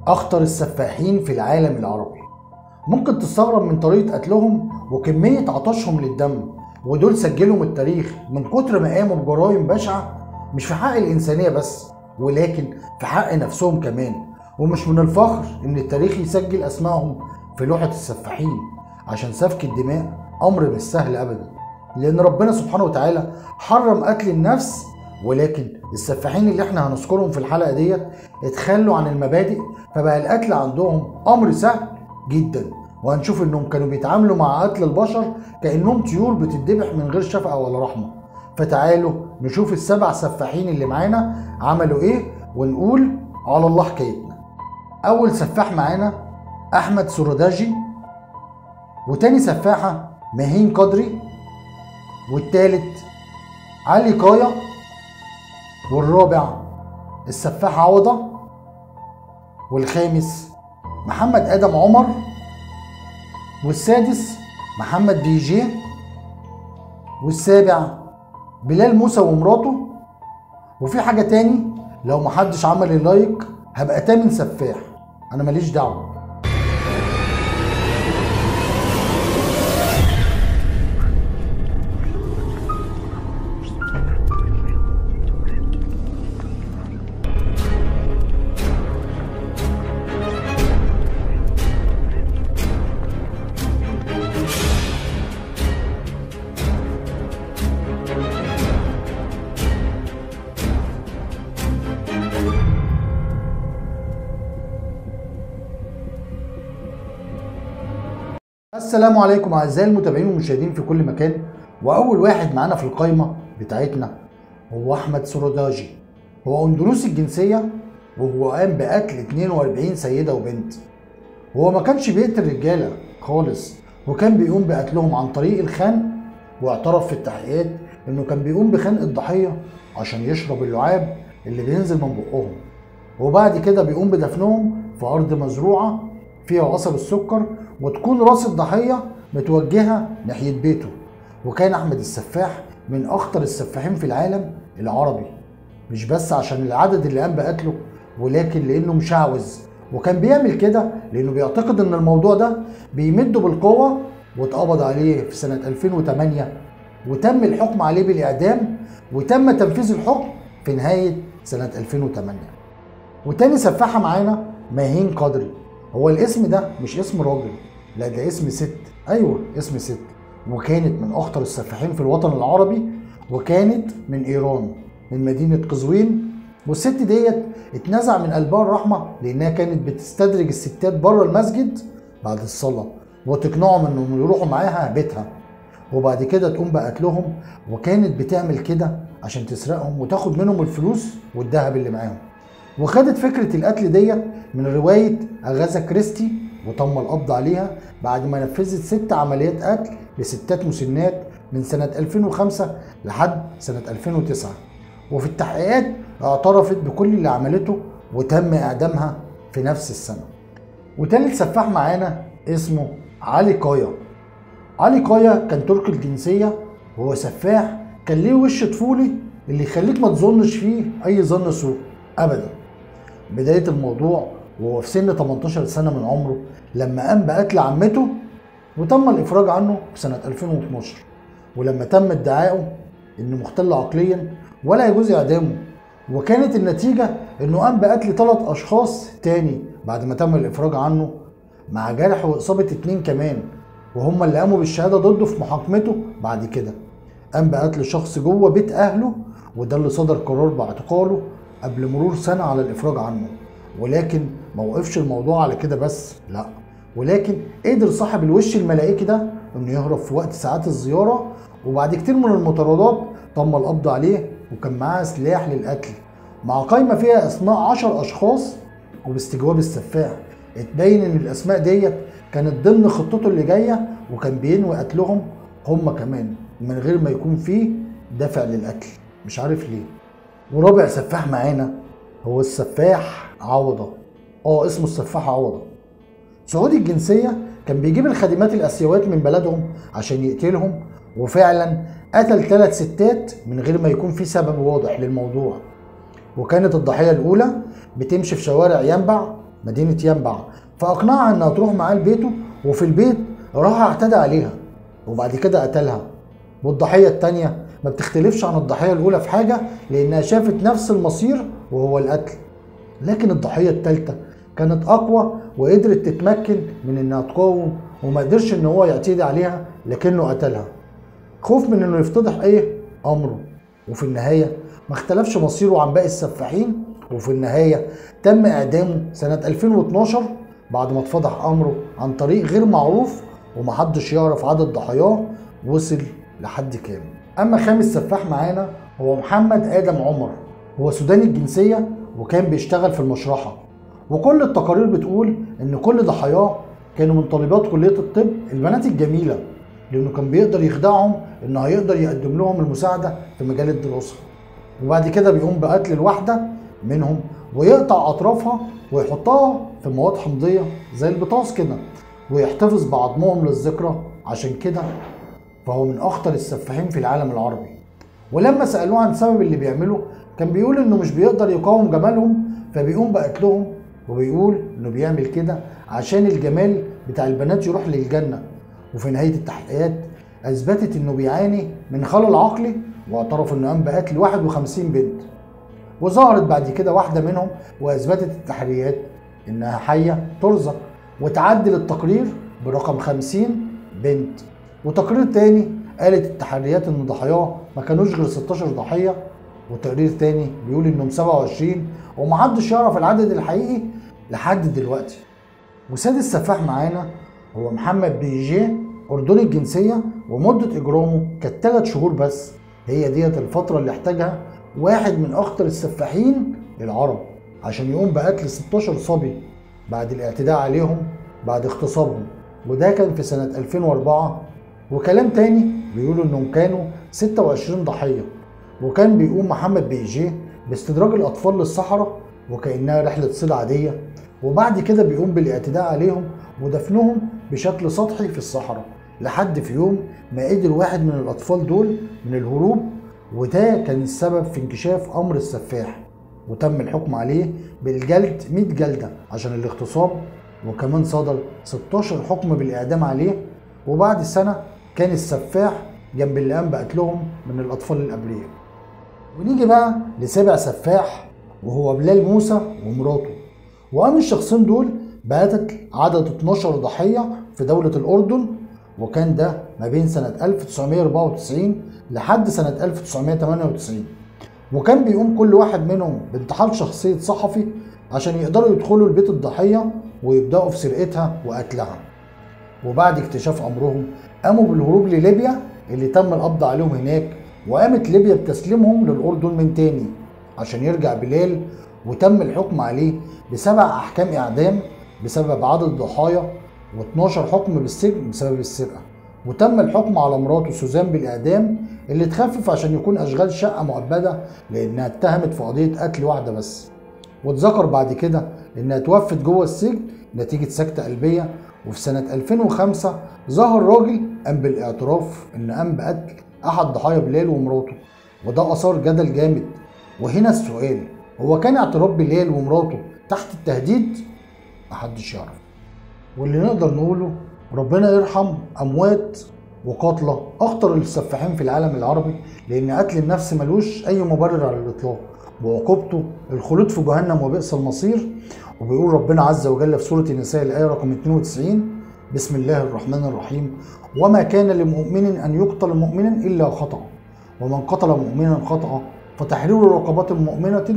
أخطر السفاحين في العالم العربي. ممكن تستغرب من طريقة قتلهم وكمية عطشهم للدم، ودول سجلهم التاريخ من كتر ما قاموا بجرائم بشعة مش في حق الإنسانية بس، ولكن في حق نفسهم كمان. ومش من الفخر إن التاريخ يسجل أسمائهم في لوحة السفاحين، عشان سفك الدماء أمر مش سهل أبدا، لأن ربنا سبحانه وتعالى حرم قتل النفس، ولكن السفاحين اللي احنا هنذكرهم في الحلقة ديت اتخلوا عن المبادئ، فبقى القتل عندهم أمر سهل جدا. وهنشوف انهم كانوا بيتعاملوا مع قتل البشر كأنهم طيور بتتذبح من غير شفقة ولا رحمة. فتعالوا نشوف السبع سفاحين اللي معانا عملوا ايه، ونقول على الله حكايتنا. اول سفاح معانا احمد سروداجي، وتاني سفاحة ماهين قدري، والتالت علي كايا، والرابع السفاح عوضة، والخامس محمد آدم عمر، والسادس محمد بيجيه، والسابع بلال موسى ومراته. وفي حاجة تاني، لو محدش عمل اللايك هبقى تامن سفاح، أنا ماليش دعوة. السلام عليكم اعزائي المتابعين والمشاهدين في كل مكان. واول واحد معانا في القايمة بتاعتنا هو احمد سروداجي. هو اندونيسي الجنسية، وهو قام بقتل 42 سيده وبنت. هو ما كانش بيقتل رجاله خالص، وكان بيقوم بقتلهم عن طريق الخنق، واعترف في التحقيقات انه كان بيقوم بخنق الضحية عشان يشرب اللعاب اللي بينزل من بقهم، وبعد كده بيقوم بدفنهم في ارض مزروعة فيها قصب السكر، وتكون راس الضحية متوجهة ناحية بيته. وكان أحمد السفاح من أخطر السفاحين في العالم العربي، مش بس عشان العدد اللي قام بقتله، ولكن لأنه مشعوذ، وكان بيعمل كده لأنه بيعتقد إن الموضوع ده بيمده بالقوة. واتقبض عليه في سنة 2008، وتم الحكم عليه بالإعدام، وتم تنفيذ الحكم في نهاية سنة 2008. وتاني سفاحة معانا ماهين قدري. هو الاسم ده مش اسم راجل، لا ده اسم ست. ايوه اسم ست، وكانت من اخطر السفاحين في الوطن العربي، وكانت من ايران، من مدينة قزوين. والست ديت اتنزع من قلبها الرحمة، لانها كانت بتستدرج الستات بره المسجد بعد الصلاة وتقنعهم انهم يروحوا معاها بيتها، وبعد كده تقوم بقتلهم. وكانت بتعمل كده عشان تسرقهم وتاخد منهم الفلوس والذهب اللي معاهم. وخدت فكرة القتل ديت من رواية أغاثا كريستي، وتم القبض عليها بعد ما نفذت 6 عمليات قتل لستات مسنات من سنة 2005 لحد سنة 2009. وفي التحقيقات اعترفت بكل اللي عملته، وتم إعدامها في نفس السنة. وتالت سفاح معانا اسمه علي كايا. علي كايا كان تركي الجنسية، وهو سفاح كان ليه وش طفولي اللي يخليك ما تظنش فيه أي ظن سوء أبدا. بداية الموضوع وهو في سن 18 سنة من عمره، لما قام بقتل عمته، وتم الإفراج عنه في سنة 2012. ولما تم ادعائه إنه مختل عقليا ولا يجوز إعدامه، وكانت النتيجة إنه قام بقتل 3 أشخاص تاني بعد ما تم الإفراج عنه، مع جرح وإصابة 2 كمان، وهم اللي قاموا بالشهادة ضده في محاكمته. بعد كده قام بقتل شخص جوه بيت أهله، وده اللي صدر قرار باعتقاله قبل مرور سنة على الإفراج عنه. ولكن ما وقفش الموضوع على كده بس، لا، ولكن قدر صاحب الوش الملائكي ده انه يهرب في وقت ساعات الزيارة، وبعد كتير من المطاردات تم القبض عليه، وكان معاه سلاح للقتل مع قائمة فيها أسماء 10 أشخاص. وباستجواب السفاح اتبين ان الأسماء ديت كانت ضمن خطته اللي جاية، وكان بينوي قتلهم هم كمان من غير ما يكون فيه دافع للقتل، مش عارف ليه. ورابع سفاح معانا هو السفاح عوضة. اسمه السفاح عوضة، سعودي الجنسية، كان بيجيب الخادمات الآسيويات من بلدهم عشان يقتلهم، وفعلا قتل 3 ستات من غير ما يكون في سبب واضح للموضوع. وكانت الضحية الأولى بتمشي في شوارع ينبع مدينة ينبع، فأقنعها إنها تروح معاه لبيته، وفي البيت راح اعتدى عليها وبعد كده قتلها. والضحية التانية ما بتختلفش عن الضحية الأولى في حاجة، لأنها شافت نفس المصير وهو القتل. لكن الضحية التالتة كانت أقوى وقدرت تتمكن من إنها تقاوم وما قدرش إن هو يعتدي عليها، لكنه قتلها خوف من إنه يفتضح إيه أمره. وفي النهاية ما اختلفش مصيره عن باقي السفاحين، وفي النهاية تم إعدامه سنة 2012 بعد ما اتفضح أمره عن طريق غير معروف ومحدش يعرف عدد ضحاياه وصل لحد كام. أما خامس سفاح معانا هو محمد آدم عمر، هو سوداني الجنسية وكان بيشتغل في المشرحة، وكل التقارير بتقول إن كل ضحاياه كانوا من طالبات كلية الطب البنات الجميلة، لأنه كان بيقدر يخدعهم إنه هيقدر يقدم لهم المساعدة في مجال الدراسة. وبعد كده بيقوم بقتل الواحدة منهم ويقطع أطرافها ويحطها في مواد حمضية زي البطاس كده، ويحتفظ بعظمهم للذكرى. عشان كده فهو من أخطر السفاحين في العالم العربي. ولما سألوه عن سبب اللي بيعمله كان بيقول إنه مش بيقدر يقاوم جمالهم فبيقوم بقتلهم، وبيقول إنه بيعمل كده عشان الجمال بتاع البنات يروح للجنة. وفي نهاية التحقيقات أثبتت إنه بيعاني من خلل عقلي، واعترف إنه قام بقتل 51 بنت. وظهرت بعد كده واحدة منهم وأثبتت التحريات إنها حية ترزق، وتعدل التقرير برقم 50 بنت. وتقرير تاني قالت التحريات إن ضحاياه ما كانوش غير 16 ضحية، وتقرير تاني بيقول إنهم 27، ومحدش يعرف العدد الحقيقي لحد دلوقتي. وسادس سفاح معانا هو محمد بيجيه، أردني الجنسية، ومدة إجرامه كانت 3 شهور بس. هي ديت الفترة اللي احتاجها واحد من أخطر السفاحين العرب عشان يقوم بقتل 16 صبي بعد الاعتداء عليهم بعد اغتصابهم، وده كان في سنة 2004. وكلام تاني بيقولوا انهم كانوا 26 ضحية. وكان بيقوم محمد بيجيه باستدراج الأطفال للصحراء وكأنها رحلة صيد عادية، وبعد كده بيقوم بالاعتداء عليهم ودفنهم بشكل سطحي في الصحراء، لحد في يوم ما قدر واحد من الأطفال دول من الهروب، وده كان السبب في انكشاف أمر السفاح، وتم الحكم عليه بالجلد 100 جلدة عشان الاغتصاب، وكمان صدر 16 حكم بالإعدام عليه. وبعد سنة كان السفاح جنب اللي قام بقتلهم من الأطفال الأبرياء. ونيجي بقى لسابع سفاح وهو بلال موسى ومراته. وقام الشخصين دول بقتل عدد 12 ضحية في دولة الأردن، وكان ده ما بين سنة 1994 لحد سنة 1998. وكان بيقوم كل واحد منهم بانتحال شخصية صحفي عشان يقدروا يدخلوا لبيت الضحية ويبدأوا في سرقتها وقتلها. وبعد اكتشاف أمرهم قاموا بالهروب لليبيا اللي تم القبض عليهم هناك، وقامت ليبيا بتسليمهم للأردن من تاني عشان يرجع بلال، وتم الحكم عليه ب7 أحكام إعدام بسبب عدد الضحايا، و12 حكم بالسجن بسبب السرقة. وتم الحكم على مراته سوزان بالإعدام اللي اتخفف عشان يكون أشغال شقة مؤبدة لأنها اتهمت في قضية قتل واحدة بس. واتذكر بعد كده إنها توفت جوه السجن نتيجة سكتة قلبية. وفي سنة 2005 ظهر راجل قام بالاعتراف إن قام بقتل أحد ضحايا بلال ومراته، وده أثار جدل جامد. وهنا السؤال، هو كان اعتراف بلال ومراته تحت التهديد؟ محدش يعرف. واللي نقدر نقوله ربنا يرحم أموات وقاتلة أخطر السفاحين في العالم العربي، لأن قتل النفس ملوش أي مبرر على الإطلاق، وعقوبته الخلود في جهنم وبئس المصير. وبيقول ربنا عز وجل في سورة النساء الآية رقم 92: بسم الله الرحمن الرحيم، وما كان لمؤمن أن يقتل مؤمنا إلا خطأ، ومن قتل مؤمنا خطأ فتحرير رقبة مؤمنة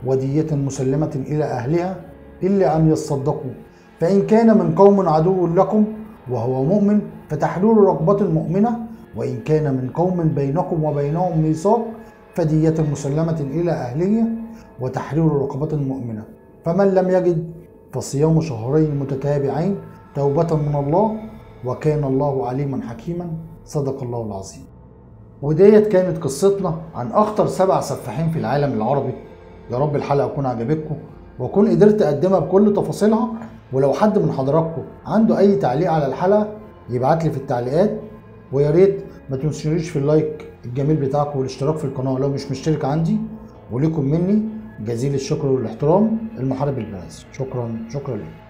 ودية مسلمة إلى أهلها إلا أن يصدقوا، فإن كان من قوم عدو لكم وهو مؤمن فتحرير رقبة مؤمنة، وإن كان من قوم بينكم وبينهم ميثاق فدية مسلمة إلى أهله وتحرير رقبة مؤمنة، فمن لم يجد فصيام شهرين متتابعين توبة من الله، وكان الله عليما حكيما. صدق الله العظيم. وديت كانت قصتنا عن أخطر 7 سفاحين في العالم العربي. يا رب الحلقة تكون عجبتكم وأكون قدرت أقدمها بكل تفاصيلها. ولو حد من حضراتكم عنده أي تعليق على الحلقة يبعت لي في التعليقات، ويا ريت ما تنسونيش في ال like الجميل بتاعكم والاشتراك في القناة لو مش مشترك عندي. ولكم مني جزيل الشكر والاحترام، المحارب البرنس. شكرا، شكرا لكم.